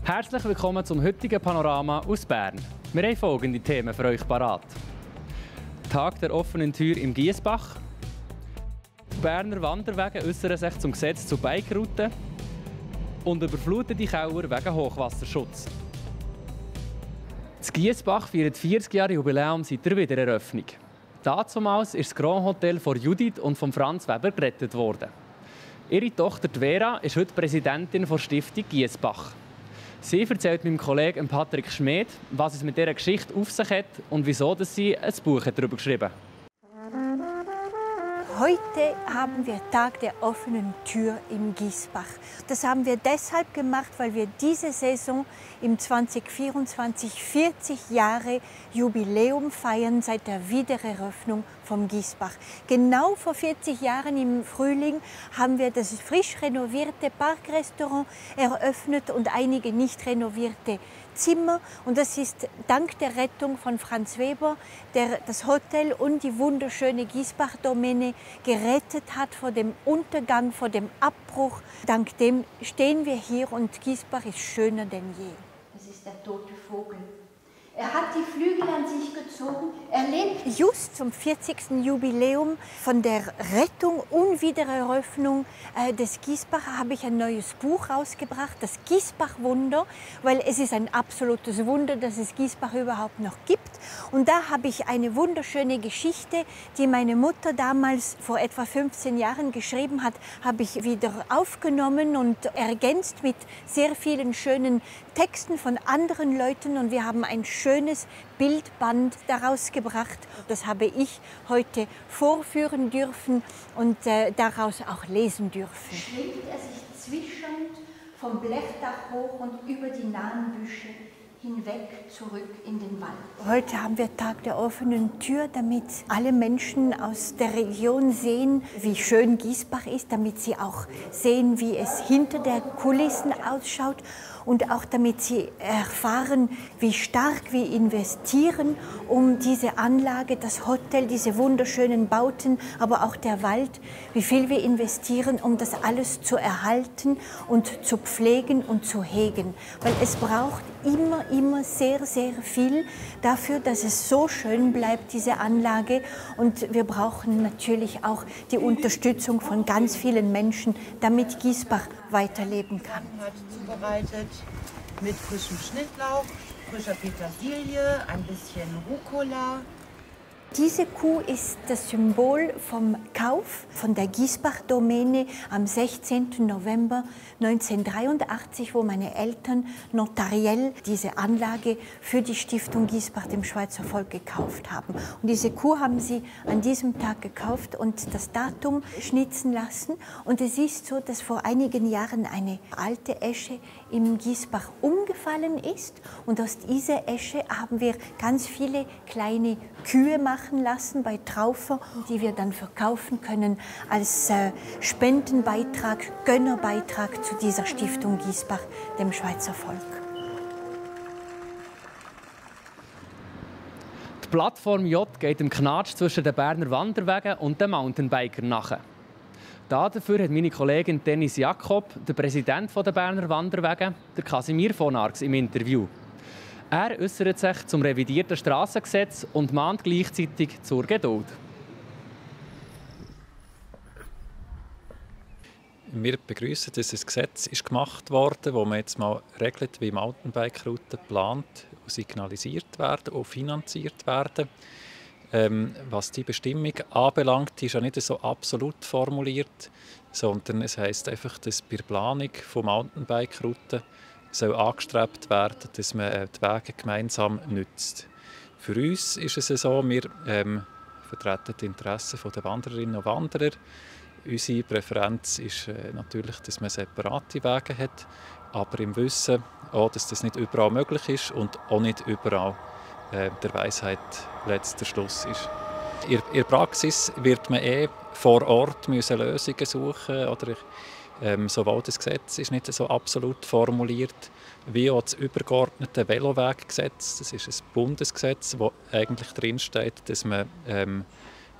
Herzlich willkommen zum heutigen Panorama aus Bern. Wir haben folgende Themen für euch parat. Tag der offenen Tür im Giesbach. Die Berner Wanderwege äußern sich zum Gesetz zu Bikerouten. Und überflutete Keller wegen Hochwasserschutz. Das Giesbach feiert 40 Jahre Jubiläum seit der Wiedereröffnung. Dazumals ist das Grand Hotel von Judith und von Franz Weber gerettet worden. Ihre Tochter Vera ist heute Präsidentin der Stiftung Giesbach. Sie erzählt meinem Kollegen Patrick Schmid, was es mit dieser Geschichte auf sich hat und wieso sie ein Buch darüber geschrieben hat. Heute haben wir Tag der offenen Tür im Giesbach. Das haben wir deshalb gemacht, weil wir diese Saison im 2024 40 Jahre Jubiläum feiern seit der Wiedereröffnung vom Giesbach. Genau vor 40 Jahren im Frühling haben wir das frisch renovierte Parkrestaurant eröffnet und einige nicht renovierte Zimmer. Und das ist dank der Rettung von Franz Weber, der das Hotel und die wunderschöne Giesbach-Domäne gerettet hat vor dem Untergang, vor dem Abbruch. Dank dem stehen wir hier und Giesbach ist schöner denn je. Das ist der tote Vogel. Er hat die Flügel an sich gezogen. Er lebt just zum 40. Jubiläum von der Rettung und Wiedereröffnung des Giesbach habe ich ein neues Buch rausgebracht, das Giesbach-Wunder, weil es ist ein absolutes Wunder, dass es Giesbach überhaupt noch gibt. Und da habe ich eine wunderschöne Geschichte, die meine Mutter damals vor etwa 15 Jahren geschrieben hat, habe ich wieder aufgenommen und ergänzt mit sehr vielen schönen Texten von anderen Leuten. Und wir haben ein schönes Bildband daraus gebracht. Das habe ich heute vorführen dürfen und daraus auch lesen dürfen. schwingt er sich zwischend vom Blechdach hoch und über die nahen Büsche hinweg zurück in den Wald. Heute haben wir Tag der offenen Tür, damit alle Menschen aus der Region sehen, wie schön Giesbach ist, damit sie auch sehen, wie es hinter der Kulissen ausschaut und auch damit sie erfahren, wie stark wir investieren, um diese Anlage, das Hotel, diese wunderschönen Bauten, aber auch der Wald, wie viel wir investieren, um das alles zu erhalten und zu pflegen und zu hegen. Weil es braucht immer sehr, sehr viel dafür, dass es so schön bleibt, diese Anlage. Und wir brauchen natürlich auch die Unterstützung von ganz vielen Menschen, damit Giesbach weiterleben kann. Heute zubereitet mit frischem Schnittlauch, frischer Petersilie, ein bisschen Rucola. Diese Kuh ist das Symbol vom Kauf von der Giesbach-Domäne am 16. November 1983, wo meine Eltern notariell diese Anlage für die Stiftung Giesbach dem Schweizer Volk gekauft haben. Und diese Kuh haben sie an diesem Tag gekauft und das Datum schnitzen lassen. Und es ist so, dass vor einigen Jahren eine alte Esche im Giesbach umgefallen ist. Und aus dieser Esche haben wir ganz viele kleine Kühe machen lassen bei Traufer, die wir dann verkaufen können als Spendenbeitrag, Gönnerbeitrag zu dieser Stiftung Giesbach, dem Schweizer Volk. Die Plattform J geht im Knatsch zwischen den Berner Wanderwegen und den Mountainbikern nach. Dafür hat meine Kollegin Dennis Jakob, der Präsident der Berner Wanderwege, der Casimir von Arx, im Interview. Er äußert sich zum revidierten Strassengesetz und mahnt gleichzeitig zur Geduld. Wir begrüßen, dass ein Gesetz ist gemacht wurde, wo man jetzt mal regelt, wie Mountainbike-Routen geplant und signalisiert werden und finanziert werden. Was die Bestimmung anbelangt, ist ja nicht so absolut formuliert, sondern es heisst einfach, dass bei der Planung von Mountainbike-Routen soll angestrebt werden, dass man die Wege gemeinsam nutzt. Für uns ist es so, wir vertreten die Interessen der Wandererinnen und Wanderer. Unsere Präferenz ist natürlich, dass man separate Wege hat, aber im Wissen auch, dass das nicht überall möglich ist und auch nicht überall der Weisheit letzter Schluss ist. In der Praxis wird man vor Ort Lösungen suchen oder sowohl das Gesetz ist nicht so absolut formuliert, wie auch das übergeordnete Veloweggesetz. Das ist ein Bundesgesetz, wo eigentlich drinsteht, dass man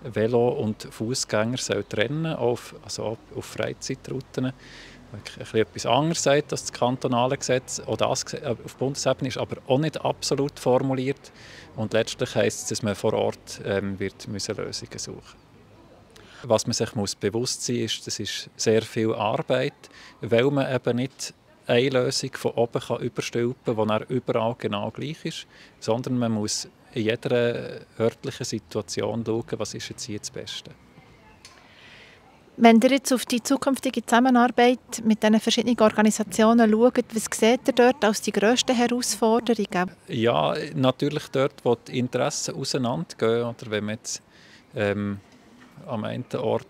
Velo- und Fußgänger trennen auf Freizeitrouten. Ein bisschen etwas anderes sagt als das kantonale Gesetz. Auch das auf Bundesebene ist aber auch nicht absolut formuliert. Und letztlich heisst es, dass man vor Ort wird Lösungen suchen muss. Was man sich bewusst sein muss, ist, das ist sehr viel Arbeit, weil man eben nicht eine Lösung von oben überstülpen kann, die überall genau gleich ist, sondern man muss in jeder örtlichen Situation schauen, was ist jetzt hier das Beste. Wenn ihr jetzt auf die zukünftige Zusammenarbeit mit diesen verschiedenen Organisationen schaut, was seht ihr dort als die grössten Herausforderungen? Ja, natürlich dort, wo die Interessen auseinandergehen. Oder wenn man jetzt am einen Ort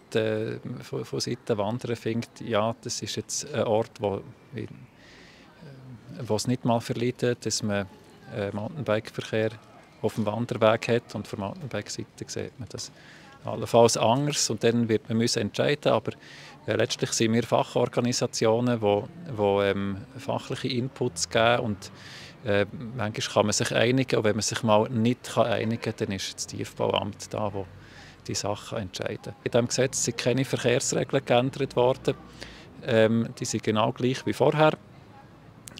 von Seiten wandern findet, ja, das ist jetzt ein Ort, wo es nicht mal verleidet, dass man Mountainbike-Verkehr auf dem Wanderweg hat. Und von der Mountainbike-Seite sieht man das allenfalls anders. Und dann wird man entscheiden. Aber letztlich sind wir Fachorganisationen, die fachliche Inputs geben. Und manchmal kann man sich einigen. Und wenn man sich mal nicht einigen kann, dann ist das Tiefbauamt da, wo die Sachen entscheiden. In diesem Gesetz sind keine Verkehrsregeln geändert worden. Die sind genau gleich wie vorher.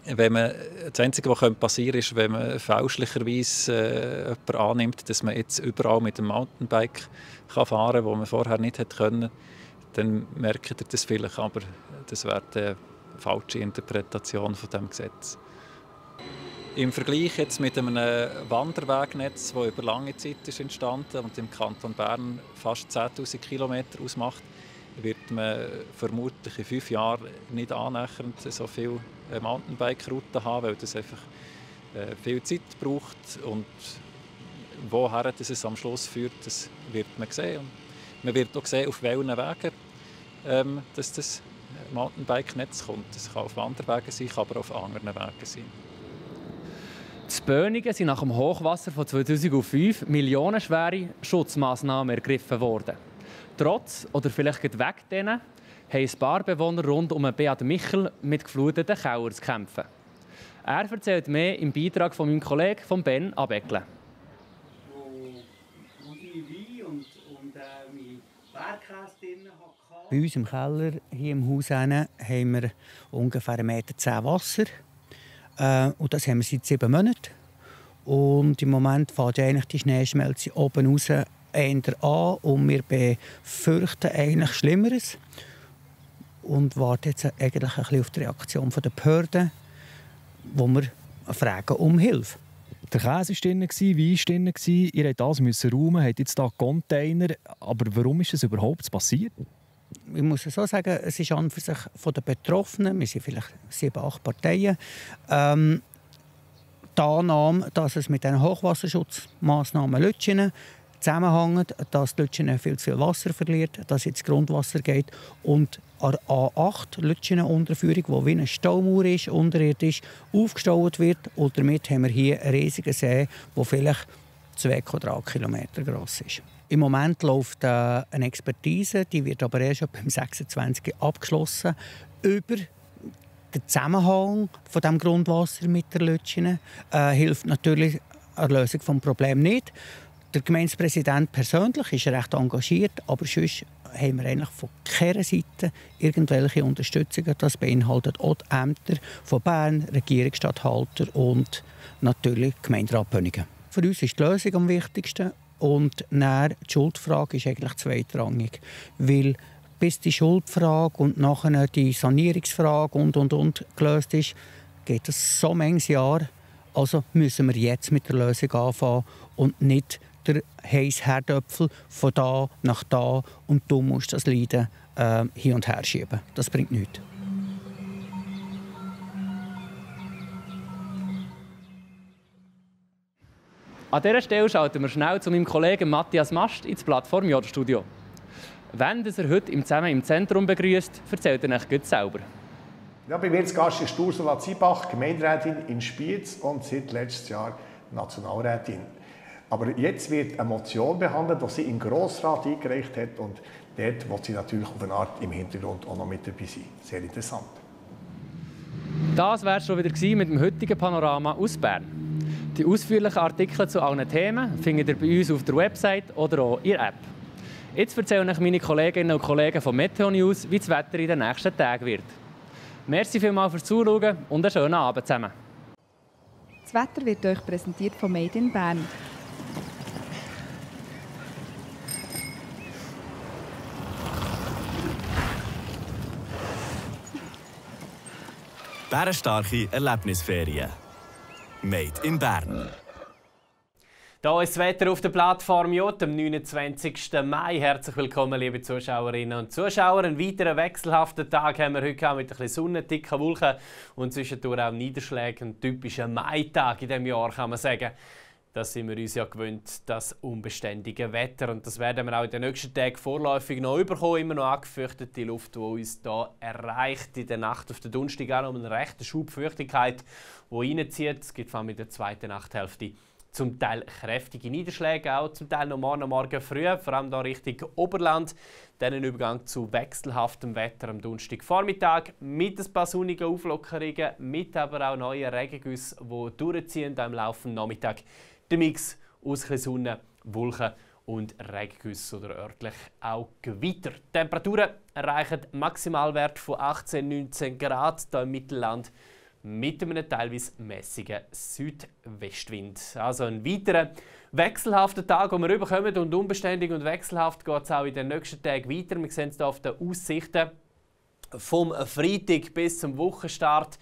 Das Einzige, was passieren könnte, ist, wenn man fälschlicherweise jemanden annimmt, dass man jetzt überall mit dem Mountainbike fahren kann, wo man vorher nicht hätte können, dann merkt ihr das vielleicht, aber das wäre eine falsche Interpretation von diesem Gesetz. Im Vergleich jetzt mit einem Wanderwegnetz, das über lange Zeit ist entstanden und im Kanton Bern fast 10'000 Kilometer ausmacht, wird man vermutlich in 5 Jahren nicht annähernd so viele Mountainbike-Routen haben, weil das einfach viel Zeit braucht. Und woher es am Schluss führt, das wird man sehen. Und man wird auch sehen, auf welchen Wegen dass das Mountainbike-Netz kommt. Das kann auf Wanderwegen sein, kann aber auf anderen Wegen sein. In Böningen sind nach dem Hochwasser von 2005 millionenschwere Schutzmaßnahmen ergriffen worden. Trotz oder vielleicht wegen denen haben ein paar Bewohner rund um Beat Michel mit gefluteten Kellern zu kämpfen. Er erzählt mehr im Beitrag von meinem Kollegen von Ben Abeckle. Bei uns im Keller, hier im Haus, haben wir ungefähr 1,10 Meter Wasser. Und das haben wir seit 7 Monaten. Und im Moment fängt eigentlich die Schneeschmelze oben raus eher an. Und wir befürchten eigentlich Schlimmeres. Und warten jetzt eigentlich ein bisschen auf die Reaktion der Behörden, wo wir fragen um Hilfe. Der Käse war drin, Wein war drin, ihr musst das räumen, habt jetzt hier Container. Aber warum ist das überhaupt passiert? Ich muss so sagen, es ist an für sich von den Betroffenen, wir sind vielleicht 7, 8 Parteien, die Annahme, dass es mit den Hochwasserschutzmaßnahmen Lütschinen zusammenhängt, dass die Lütschinen viel zu viel Wasser verliert, dass es ins Grundwasser geht und an der A8 Lütschinen-Unterführung, die wie eine Staumauer ist, unterirdisch aufgestaut wird. Und damit haben wir hier einen riesigen See, der vielleicht 2 Quadratkilometer groß ist. Im Moment läuft eine Expertise, die wird aber erst beim 26. abgeschlossen, über den Zusammenhang von dem Grundwasser mit der Lütschine. Hilft natürlich an der Lösung des Problems nicht. Der Gemeindepräsident persönlich ist recht engagiert, aber sonst haben wir eigentlich von keiner Seite irgendwelche Unterstützungen. Das beinhaltet auch die Ämter von Bern, Regierungsstatthalter und natürlich Gemeinderat Böningen. Für uns ist die Lösung am wichtigsten. Und dann die Schuldfrage ist eigentlich zweitrangig, weil bis die Schuldfrage und nachher die Sanierungsfrage und gelöst ist, geht es so manches Jahr. Also müssen wir jetzt mit der Lösung anfangen und nicht der heiße Herdöpfel von da nach da und du musst das Leiden hin und her schieben. Das bringt nichts. An dieser Stelle schalten wir schnell zu meinem Kollegen Matthias Mast ins Plattform J-Studio. Wenn er heute zusammen im Zentrum begrüßt, erzählt er euch selber. Ja, bei mir zu Gast ist Ursula Ziebach, Gemeinderätin in Spiez und seit letztes Jahr Nationalrätin. Aber jetzt wird eine Motion behandelt, die sie im Grossrat eingereicht hat und dort will sie natürlich auf eine Art im Hintergrund auch noch mit dabei sein. Sehr interessant. Das war es schon wieder mit dem heutigen Panorama aus Bern. Die ausführlichen Artikel zu allen Themen findet ihr bei uns auf der Website oder auch in der App. Jetzt erzählen euch meine Kolleginnen und Kollegen von Meteo News, wie das Wetter in den nächsten Tagen wird. Merci vielmals fürs Zuschauen und einen schönen Abend zusammen. Das Wetter wird euch präsentiert von Made in Bern. Bärenstarke Erlebnisferien. Made in Bern. Hier ist das Wetter auf der Plattform J am 29. Mai. Herzlich willkommen, liebe Zuschauerinnen und Zuschauer. Einen weiteren wechselhaften Tag haben wir heute mit ein bisschen Sonne, dicken Wolken und zwischendurch auch Niederschlägen. Ein typischer Maitag in diesem Jahr, kann man sagen. Das sind wir uns ja gewöhnt, das unbeständige Wetter. Und das werden wir auch in den nächsten Tagen vorläufig noch überkommen. Immer noch angefürchtet, die Luft, die uns hier erreicht. In der Nacht auf den Donnerstag auch noch eine rechte Schubfeuchtigkeit, die reinzieht. Es gibt vor allem in der zweiten Nachthälfte zum Teil kräftige Niederschläge, auch zum Teil noch morgen früh, vor allem hier Richtung Oberland. Dann ein Übergang zu wechselhaftem Wetter am Donnerstagvormittag mit ein paar sonnigen Auflockerungen, mit aber auch neuen Regengüssen, die durchziehen am laufenden Nachmittag. Der Mix aus Sonne, Wolken und Regengüsse oder örtlich auch Gewitter. Die Temperaturen erreichen Maximalwert von 18–19 Grad hier im Mittelland mit einem teilweise mäßigen Südwestwind. Also ein weiterer wechselhafter Tag, den wir überkommen, und unbeständig und wechselhaft geht es auch in den nächsten Tagen weiter. Wir sehen es hier auf den Aussichten vom Freitag bis zum Wochenstart.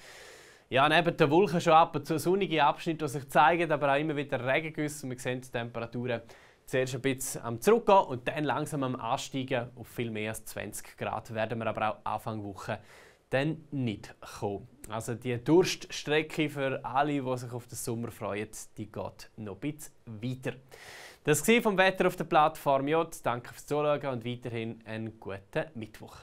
Ja, neben den Wolken schon ab und zu sonnige Abschnitte, die sich zeigen, aber auch immer wieder Regengüsse. Wir sehen die Temperaturen zuerst ein bisschen am Zurückgehen und dann langsam am Ansteigen. Auf viel mehr als 20 Grad werden wir aber auch Anfang Woche dann nicht kommen. Also die Durststrecke für alle, die sich auf den Sommer freuen, die geht noch ein bisschen weiter. Das war vom Wetter auf der Plattform J. Danke fürs Zuschauen und weiterhin einen guten Mittwoch.